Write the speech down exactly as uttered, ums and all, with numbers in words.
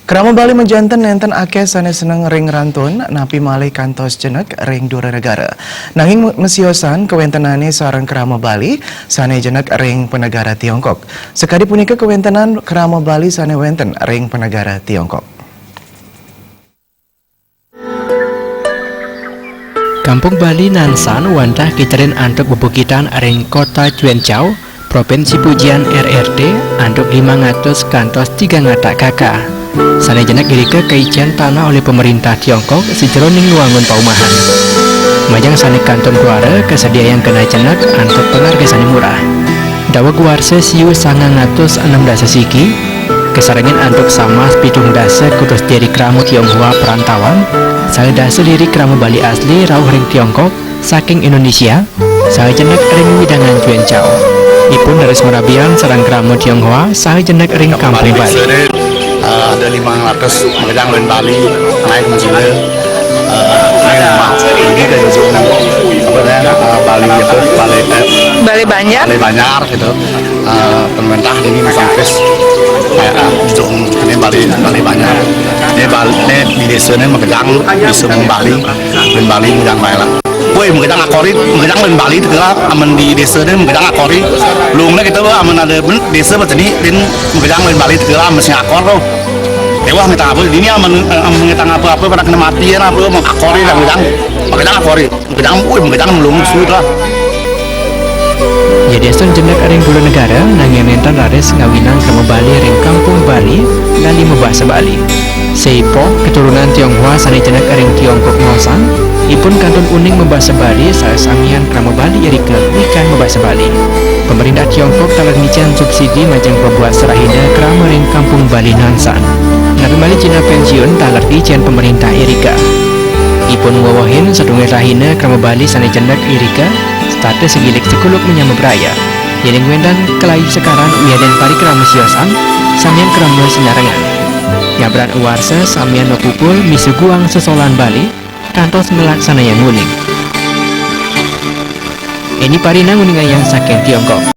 Krama Bali majanten nénten akéh sané seneng ring rantun, napi malih kantos jenek ring dura negara. Nanging me-, masiosan kawéntenané sareng krama Bali sané jenek ring panegara Tiongkok. Sakadi punika kawéntenan krama Bali sané wénten ring panegara Tiongkok. Kampung Bali Nansan wantah kiterin antuk bebukitan ring Kota Cuenchao, Provinsi Fujian R R T, antuk limang atus kantos tigang atak kaka. Sané jenek irika kaicén tanah olih pemerintah Tiongkok sajeroning ngwangun paumahan. Majeng sané kantun kuara kasediayang keneh jenek antuk pangarga sané murah. Daweg warsa siu sangang atus enem dasa siki, kasarengin antuk samas pitung dasa kutus diri krama Tionghoa perantauan, saha dasa diri krama Bali asli rauh ring Tiongkok saking Indonesia, saha jenek ring wewidangan Cuenchao. Ipun raris marabian sareng krama Tionghoa saha jenek ring Kampung Bali. Eh, ada lima ratus makejang lawan Bali, naik ke sini. Eh, ini rumah, ini kan Zoom, apa namanya, eh, Bali apa, Bali, eh, Bali Banjar. Bali Banjar gitu. Eh, pemerintah ini masang kris kayak, eh, Zoom, ini Bali, Bali Banjar. Ini Bali, ini di desa ini makejang di Sumung Bali, lawan Bali makejang baé lah. Woi, makejang akori, makejang lawan Bali teu keula, amun di desa ini makejang akori. Luungna kita, amun ada ben-, desa macam ini, dan makejang lawan Bali teu keula, masih akor tuh. Dewa minta apa? Ini amun, eh, amun minta apa-apa, pada kena mati ya, apa, mau akori lah, makejang. Makejang akori. Makejang, woi, makejang luung suud lah. Yadiastun jenek ring dura negara, nanging nénten raris ngawinang krama Bali ring Kampung Bali, lali mabasa Bali. Seipoh keturunan Tionghoa sané jenek ring Tiongkok maosang, ipun kantun uning mabasa Bali saha samian krama Bali irika wikan mabasa Bali. Pemerintah Tiongkok taler ngicén subsidi majeng pabuat serahina krama ring Kampung Bali Nansan. Napi malih jinah pénsiun taler diicén pemerintah irika. Ipun ngwewehin satunggal rahina krama Bali sané jenek irika, status sagilik sakuluk manyama braya. Yéning wénten kalih sekaran wiadin parikrama siosan, samian krama sinarengan. Nyabran warsa samian mapupul misuguhang sesolan Bali, kantos nglaksanayang uning. Eni Parina nguningayang saking Tiongkok.